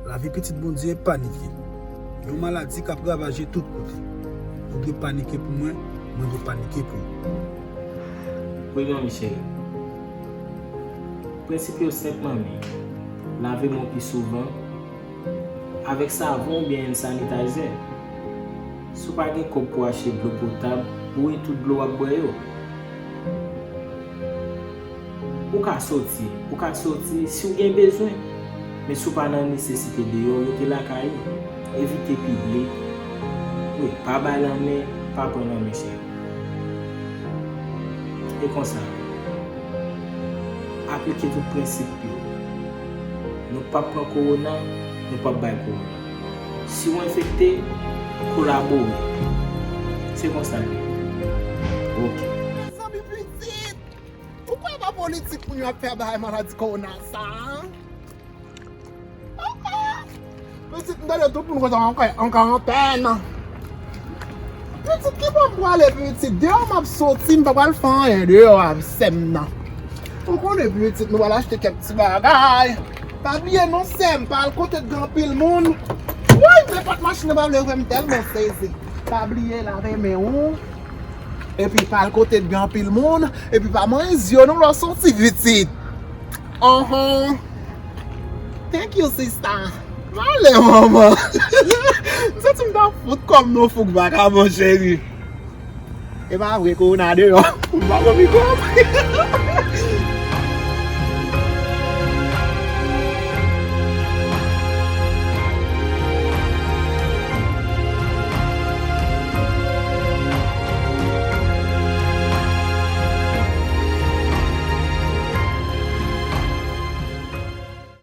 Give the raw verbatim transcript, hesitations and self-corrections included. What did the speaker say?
Lavi pitit Bondye panike. Yon maladi k ap ravaje tout kote. Ou dwe panike pou mwen, mwen dwe panike pou ou. Wi, manmi cheri. Prensip yo senp, manmi. Lave men w pi souvan avèk savon oubyen hand sanitizer. Si w pa gen kòb pou w achte dlo potab, bouyi tout dlo w ap bwè yo. Ou ka soti, ou ka soti si w gen bezwen. Men si w pa nan nesesite deyò, rete lakay ou. Evite piblik. Wi, pa bay lanmen, pa pran lanmen cheri. E konsa, aplike tout prensip yo. Nou p ap pran kowona, nou p ap bay kowona. Si w enfekte, kolabore. Se konsa l ye. Oke. Mezanmi pitit, ou kwè pa politik moun yo ap fè bay maladi kowona sa? Pitit, m tande tout moun kontan an karantèn. Pitit, ki bò m prale pitit? Deyò m ap soti, m pa pral fè anyen deyò a sè m nan. Ou konnen pitit, nou pral achte kèk ti bagay. Pa bliye non sè m, pa al kote t gen anpil moun. Woy, nenpòt machin nan pa vle wè m tèlman sezi. Pa bliye lave men ou. Epi pa al kote t gen anpil moun. Epi pa manyen zye w non lè w soti pitit. Anhan. Thank you, sista. Male manman. M santi m ta fout kò m nan fouk vakabon cheri. E pa vre kowona deyò. M pa pran mikwòb.